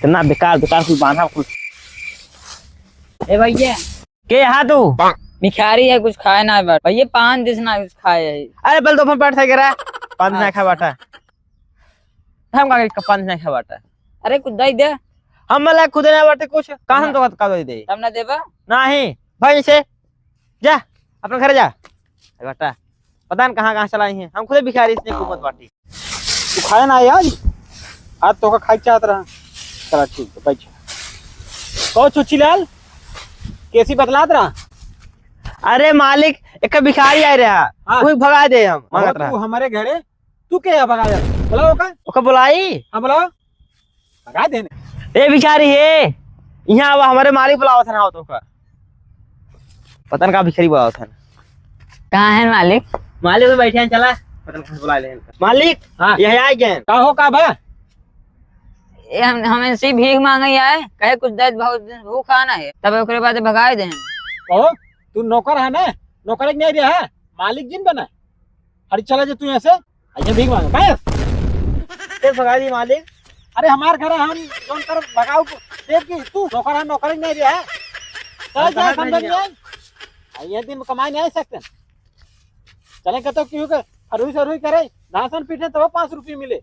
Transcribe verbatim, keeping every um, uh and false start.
इतना बेकार, बेकार कुल बांधा कुल। ए भैया। के हा तू? भिखारी है, कुछ खाए ना बा। भैया, पान दिस ना कुछ खाए है। अरे, पहले तो अपन पेट सही करा। पान ना अच्छा। खा बाटा। हम का, का पान ना खा बाटा। अरे, कुछ दे दे। हम मला खुदे ना बाटे कुछ। कहाँ ना। तो का दे दे? तब ना देबा? नहीं। भाई से जा, अपने घरे जा। ए बेटा, पता न कहाँ कहाँ चलाई हैं, हम खुदे भिखारी इसने घूमत बाटी। तू खाए ना आई आज? आज तोका खाए चाहत रहा। चला ठीक है, बैठ। कहो चुच्ची लाल, केसी बतलात रहा? अरे मालिक, एक भिखारी आए रहा, हाँ। वही भगा दे हम, मांगत तू रहा। हमारे घरे तू के है भगाया? बुलाओ का? ओका बुलाई? हाँ, बुलाओ। भगा देने। ए भिखारी हे, यहाँ आवा, हमारे मालिक बुलावत है ना, हो तो का। पता न का भिखारी बुलावत है। कहाँ है मालिक? मालिक में बैठे हैं, चला। पता न कहाँ से बुला ले हैं। मालिक, हाँ। यह आ गए। का हो, का बा? ये हम, हम इनसे भीख मांगे आए, कहे कुछ दे, बहुत दिन भूखा ना है, तब ओकरे बाद भगाए दे। कहो, तू नौकर है ना, नौकर एक नहीं रहा, मालिक जिन बना। अरे चला जा तू यहाँ से, आइए भीख मांगो, काहे? ते भगा दी मालिक। अरे हमार घर है, हम जौन कर भगाऊ देख की तू नौकर है, नौकर ही नहीं रहा। चला जा, समझ में नहीं आई। आ, ये दिन में कमाई नहीं आ सकते। चले कहते क्यों के हरुई सरुई करे, धासन पीटे तब पाँच रुपये मिले।